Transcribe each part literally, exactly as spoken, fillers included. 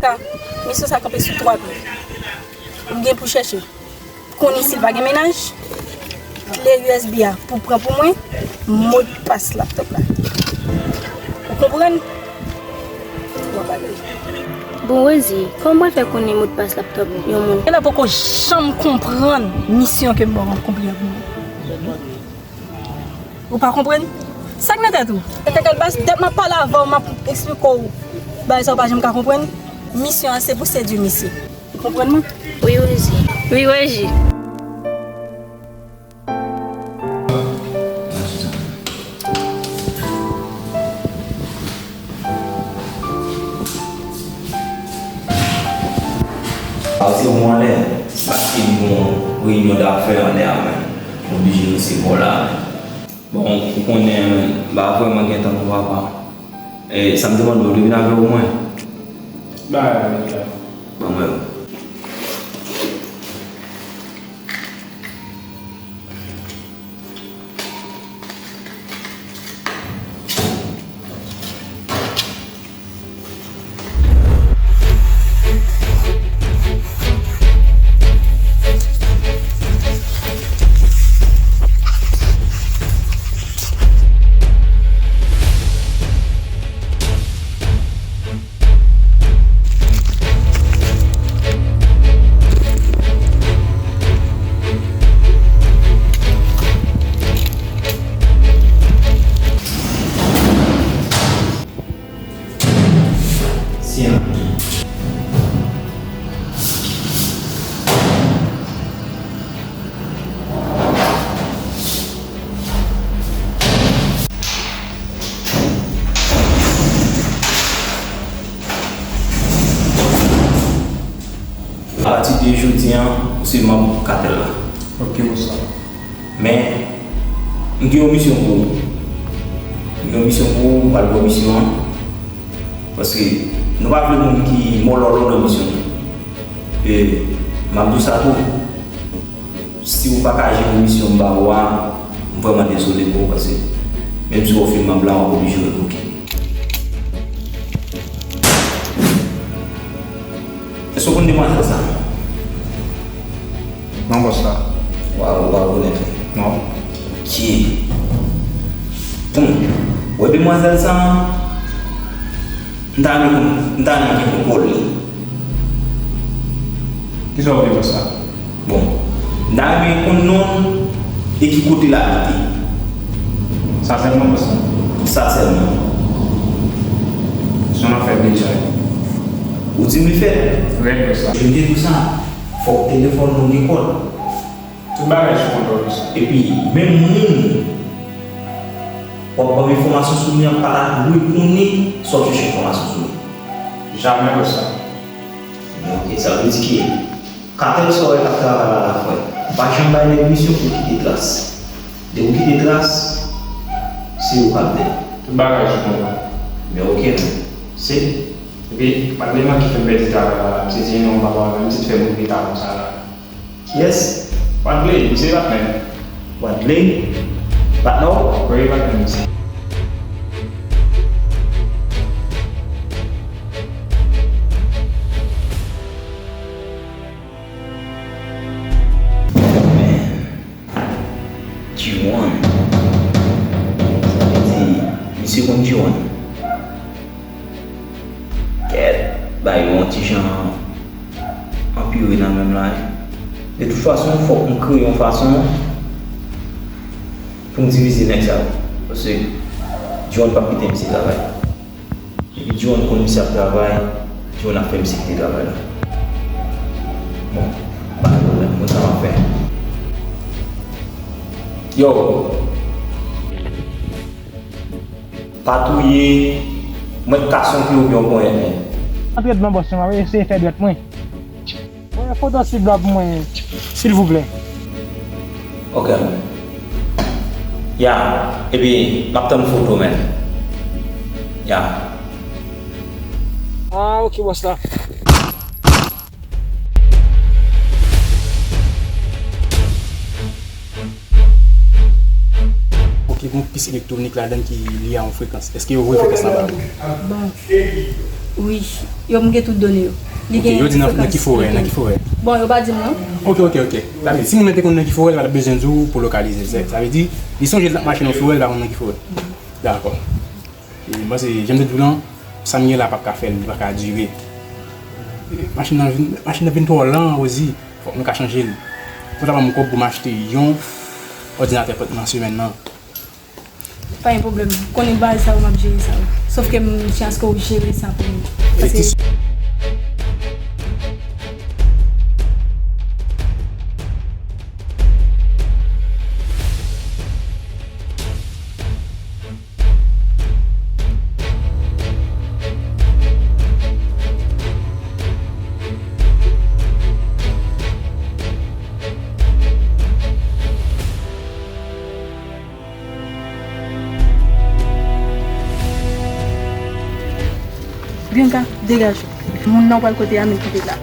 Sa, misyon sa kanpe sou twa pye. M gen pou chèche, konnen si l pa gen mennaj, kle U S B a pou pran pou mwen, modpas laptòp la. Ou konprann? W ap ale. Bon, Rosie, kòman mwen fè konnen modpas laptòp yon moun? Genlè poko janm konprann misyon ke m ba w akonpli ak mwen. Ou pa konprann? Sa k nan tèt ou? E kaka bas, dat m ap pale avè w, m ap eksplike w bagay sa w pa janm ka konprann. Misyon an se pou sedui misye. Ou konprann mwen? Wi, Rosie. Wi, Rosie. Pase w anlè, se paske m gen yon reyinyon dafè anlè a, men. M oblije resevwa w la, men. Bon, ou konnen, men, m pa vrèman gen tan pou papa. E, sa m te mande w, w te vin avè w mwen? Ba, ba, ba. Ban mwen yo. Sian. Apati de jodi a, ou se manm katèl la. Ok, bòs la. Men, m gen yon misyon pou ou. M gen yon misyon pou ou, m pral ba w misyon an. Paske nou pa vle moun ki mòlòlò nan misyon nou. E m ap di w sa tou. Si w pa ka jere misyon m ba ou a, m vrèman dezole pou ou, paske menm si w ofime m la, w ap oblije revoke. Èske w konn demwazèl sa? Non, bòs la. Waw, ou pa rekonèt li? Non. Ok. Bon, ou wè demwazèl sa? M ta renmen konn, m ta renmen gen kontwòl li. Kisa w vle, bòs la? Bon, m ta renmen konn non l e ki kote l abite. Sa sèlman, bòs la? Sa sèlman. Se yon afè deja. Ou di m li fèt? Rèd, bòs la. M te di w sa, fòk telefòn nou gen kòd. Tout bagay sou kontwòl, bòs la. Epi, menm moun w ap ban m enfòmasyon sou li an pa ta dwe konnen sa w ap chèche enfòmasyon sou li. Jamè, bòs la. Men ok, sa vle di ke katèl sa w wè k ap travay la, la, frè, pa janm bay nèg misyon pou kite tras. Depi w kite tras, se ou k ap dèyè. Tout bagay sou kontwòl. Men ok, men. Se. Epi, pa t vle manke fè m pèdi travay la, la. M sezi non, papa, menm si t fè moun pita konsa la. Kiyès? Wadley, misye patnè m. Wadley? Patnè w? Wi, patnè m misye. G one. Sa vle di, misye konn G one. Kèt, bagay yo yon ti jan anpire nan men m la, wi. De tout fason, fòk m kreye yon fason pou m divize nèg sa yo. Paske John p ap kite misye travay. Epi John konn misye ap travay, John ap fè misye kite travay la. Bon, pa gen pwoblèm, m konn sa m ap fè. Yo! Pa touye, mwen k kase yon pye oubyen yon ponyèt, men. Antre dman, bòs, mwen ap eseye fè dwèt mwen. Voye foto sou blòg mwen, silvouplè. Ok, men. Ya, epi, m ap tann foto, men. Ya. Ah, ok, bòs la. Ok, gen yon pis elektwonik ladan ki lye a yon frekans. Èske yo voye frekans lan ba ou? Bon. Wi, yo, m gen tout done yo. Li Ok, gen yo di nan, nan ki forè, nan ki forè? Bon, yo pa di m non. Ok, ok, ok. Sa vle di, si moun nan te konn nan ki forè, l pa t ap bezwen di w pou lokalize l. Sa vle di, li sonje l t ap mache nan forè, l pa konn nan ki forè. Dakò. E, m panse, jan m te di w lan, sa m gen la p ap ka fè l, li p ap ka dire. E, machin nan vin, machin nan vin twò lan, Rosie. Fòk nou ka chanje l. Fòk ta ban m kòb pou m achte yon òdinatè nan semèn nan. Pa gen pwoblèm. Konnen bagay sa yo, m ap jere sa yo. Sòf ke m chans ke w jere sa pou mwen. Paske Efektif. Bianca, degaje w. Moun nan w pral kote a, men kanpe la.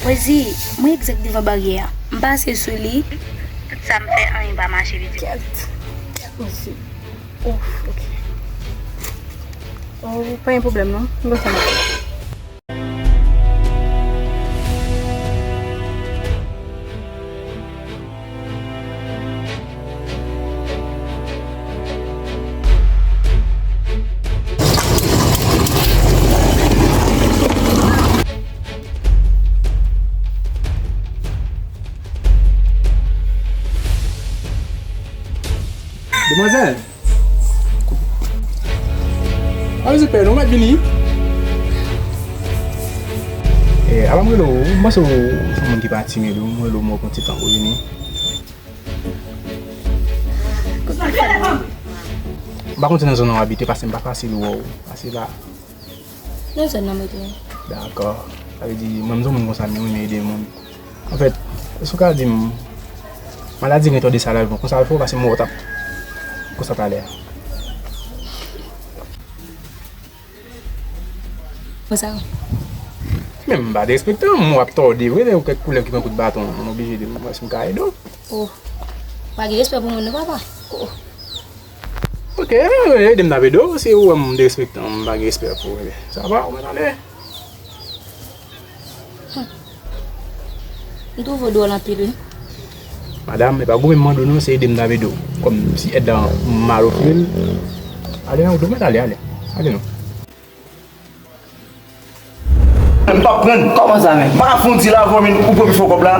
Rosie, mwen egzak devan baryè a. M pase sou li. Tout sa m fè, anyen pa mache, pitit. Kèt. Kèt, mesye. Ouf, ok. Oh, pa gen pwoblèm, non. M konn sa m ap fè. Demwazèl! Ann, se pè nou, mèt vini. Eh, apa m rele w, m panse w se yon moun ki pa timid, wi, m rele w, m wè w pran ti tan pou w vini. M pa konn si nan zòn nan w abite, paske m pa fasil wè w, pase la. Nan zòn nan m rete. Dakò. Sa vle di, mwen, m se yon moun konsa, m renmen ede moun. Anfèt, si w ka di m, maladi gen twò de sa la, bon, konsa l fè w, paske m wè w t ap konsa talè a. Konsa. Men m pa derespektan, m wè w ap tòde vre, lè yon kèk koulèv ki pran kout baton, m oblije di m wè si m ka ede w. Oh. Pa gen respè pou moun non, papa. Oh. Ok, ede m tape do, si ou wè m derespektan, m pa gen respè pou ou. Sa va, ou mèt ale. Hmm. M twouve w dwòl anpil, wi. Madanm, e pa goumen m mande w non, se ede m tape do. Kòm si èd la m mal ofri l. Ale non, ou mèt ale, ale. Ale non. M p ap pran. Kòman sa menm? M pa ka fè yon dil avè w, men ou pran pi fò kòb la.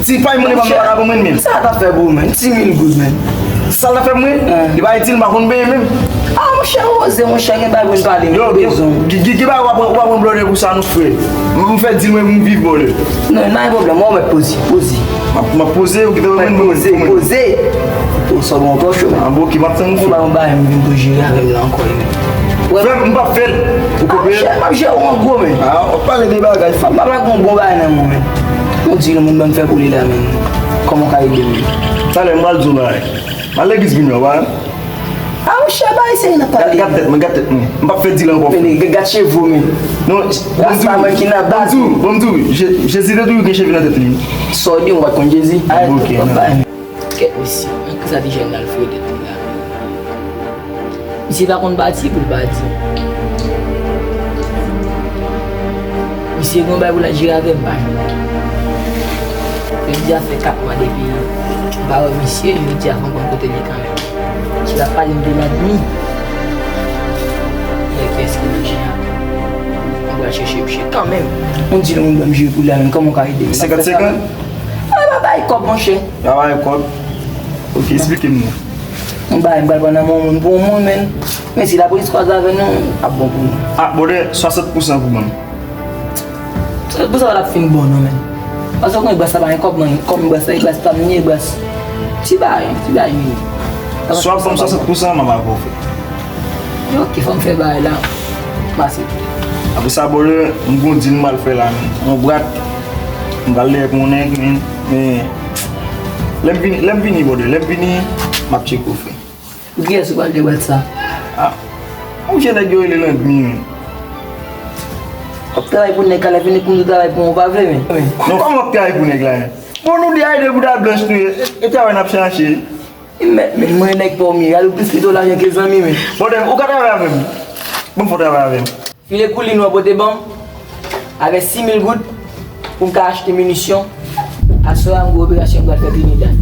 Ti pay moun e pa m vagabon mwen menm. Sa t ap fè pou ou menm? Dis mil goud menm. Sa l t ap fè mwen? Li pa itil, m pa konn benyen menm. Ah, monchè, oze, monchè, gen bagay pou n pale, mwen bezwen w. Gen, gen, gen bagay w ap, w ap pran blòdè pou sa non, frè. M, m fè dil mwen pou m viv blòdè. Non, pa gen pwoblèm, mwen mèt poze, poze. M ap, m ap poze, ou kite mwen poze, poze. Ou sòt ankò cho. Ah, bon, ok, m ap tann ou, frè. Ou ba yon bagay, m vin pou jere avè m la ankò, wi, men. Frè m, m p ap fè l. Ou konprann? Ah, m ap jere w an gwo, men. Ah, w ap pale de bagay, frè. M p ap lage yon bon bagay nan men w, men. M Ou di yon moun ban m fè pou li la, men. Kòman w ka ede m? Talè, m pral di w yon bagay. M al legliz vin wè w, pa. A, monchè, bagay serye n ap pale. Gad tèt mwen, gad tèt mwen. M p ap fè dil ankò. Men, gad cheve w, men. Non, rasta mwen ki nan baz. Bon, m di w, bon, m di w, Je- Jezi te toujou gen cheve nan tèt li. Sa w di, m pa t konn Jezi. Ok, non. Kèt mesye, men kisa ti jèn nan al foure tèt li la? Misye pa konn pati pou l pati. Misye gen yon bagay pou l al jere avè m, pa. Jodi a fè kat mwa depi m pa wè misye, jodi a fò m konn kote l ye kanmenm. Si l ap pale m de Nadmi, men kiyès ki nan chen an? M pral chèche misye kanmenm. Yon dil moun ban m jwe pou li a, men kòman w ka ede m? Senkant senkant? Ay, pa bay kòb, monchè. Pa bay kòb? Ok, esplike m non. Yon bagay m pral pran nan men yon moun pou yon moun, men. Men si lapolis kwaze avè nou, ap bon pou nou. Ah, brother, swasant pousan pou ban m. Swasant pousan pa t ap fin bon non, men. Paske w konnen bras la pa gen kòb, men. Kòm bras la, e bras pa m, ni e bras. Ti bagay, ti bagay mini. Swa ban m swasant pousan, m ap avè w, frè. Ok, fò m fè bagay la. Mèsi. Apre sa, brother, m gon dil m pral fè la, men. Yon brat, m pral dèyè pou yon nèg, men. Men, lè m vini, lè m vini, brother, lè m vini, m ap tcheke w, frè. Pou kiyès ou pral dèyè brat sa? Ah, yon vye nèg yo rele Landmi, men. W ap travay pou nèg la, lè fini pou nou travay pou mwen, w pa vle, men. Non, kòman w ap travay pou nèg la, men? Bon, nou de ayè de bouda blanch nou ye, e, e travay n ap chache. Men, men, mwen nèg pa w m ye, gade w plis pito lajan ke zanmi, men. Bon, ou ka travay avè m. Bon, fò w travay avè m. File koulin w ap pote ban m avè sis mil goud pou m ka achte minisyon. Aswè a, m gen operasyon m pral fè Trinidad.